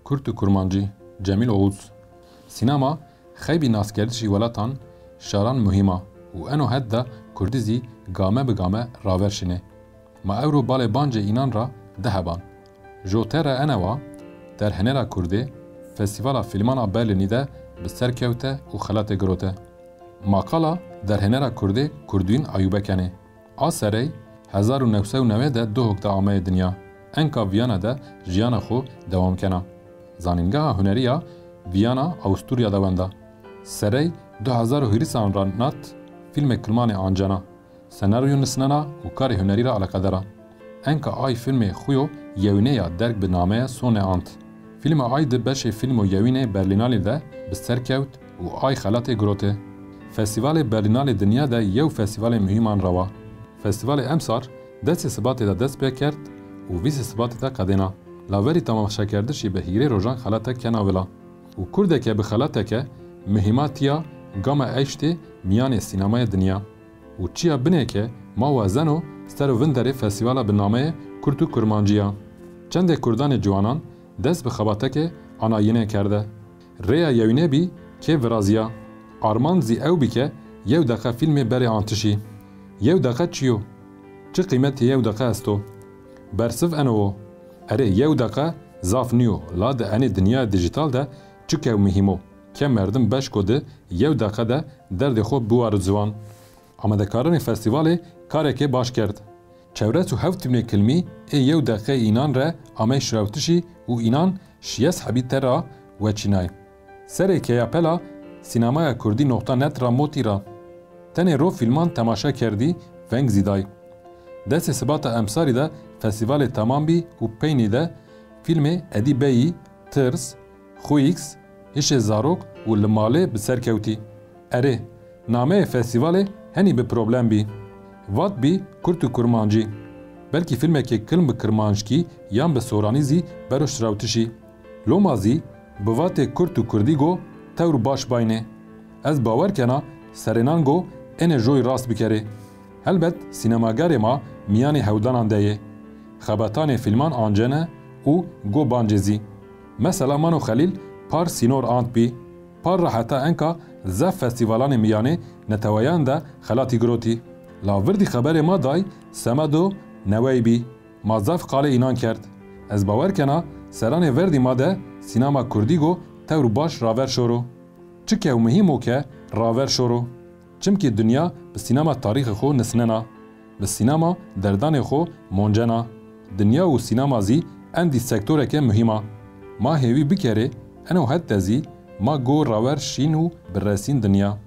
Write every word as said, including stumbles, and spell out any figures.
Kurd û kurmancî, Cemîl Oğuz. Sînema xeybî naskerdişî welatan, şaran muhîm a û eno het de kurdî zî game bi game raver şînê. Ma ewro balê bancê înan ra di heban. Jo te re enewa, derhenêra kurdê, Festîvala Fîlman a Berlînî de bi ser kewte û xelatê girote. Ma qala derhenêra kurdê Kurdwîn Ayûbe kenê. A serey hezar û newsed û newê de Duhok de ameye dinya. Enka Viyana de jiyana xwe dewam kena. Zanîngeha hunerî ya Viyana Awusturya de wenda. Serey du hezar û hîrisan ra nat fîlmê kilmanê ancena. Senaryo nisnena û karê hunerî ra eleqedar a. Enka ay fîlmê xwe yo yewînê ya derg bi nameya Sone ant. Fîlma ay di beşê fîlmo yewînê Berlînalî de bi ser kewt û ay xelatê girote. Festîvalê Berlînalê dinya de yew festîvalê muhîman rewa. Festîvalê emsar desê Sibatê de dest pê kerd û vîsê Sibatê de qedêna. Laverî temaşekerdişî bi hîrê rojan xelate kena vila. Û kurdeke bi xelateke muhîma tiya gama eştê miyanê sînemaya dinya. Û çiya binêke ma wazeno ser û vinderê festîvala bi nameyê Kurd û Kurmancî ya. Çendê kurdanê ciwanan dest bi xebateke anayînê kerde. Rêya yewînê bî kê viraziya. Armanc zî ew bî ke yew deqe fîlmê berê antişî. Yew deqe çi yo? Çi qîmetê yew deqe esto? Bersiv eno wo. Erê, yew deqe zaf nîyo, la di enê dinyaya dîjîtal de çi kew muhîm o, ke merdim beşko di yew deqe de derdê xwe biwaro ziwan. Amadekaranê festîvalê karekê baş kerd. Çewres û heft tûnê kilmî ê yew deqeyê înan re amey şirawtişî û înan şiyes hebî te ra weçînay. Serê keyapela sînemaya kurdî noqta net ra motî ra. Tenê ro fîlman temaşe kerdî, veng zî day. Desê Sibata emsarî de festîvalê temam bî û peynî de fîlmê Edî Beyî, Tirs, Xwîks, Hişê Zarok û Li Malê bi ser kewtî. Erê, nameyê festîvalê henî bi problem bî. Vat bî Kurd û Kurmancî. Belkî fîlmekê kilm bi kirmanckî yan bi soranî zî bero şirawtişî. Loma zî bi vatê Kurd û Kurdî go tewr baş baynê. Ez bawer kena serênan go ênê joy rast bikerê. Helbet sînemagerê ma miyanê hewdanan de yê. Xebetanê fîlman ancene û go bancê zî. Mesela Mano Xelîl par sînor ant bî. Par re heta enka zaf festîvalanê miyanê neteweyan de xelatî girotî. La virdî xeberê ma day semedo newey bî. Ma zaf qalê înan kerd. Ez bawer kena seranê verdî ma de sînema kurdî go tewr baş raver şoro. Çi kew muhîm o ke raver şoro. Çimkî dinya bi sînema tarîxê xwe nisnena. Bi sînema derdanê xwe moncena. Dinya û sînema zî endî sektoreke muhîm a. Ma hêvî bikerê eno het de zî ma go raver şîn û biresîn dinya.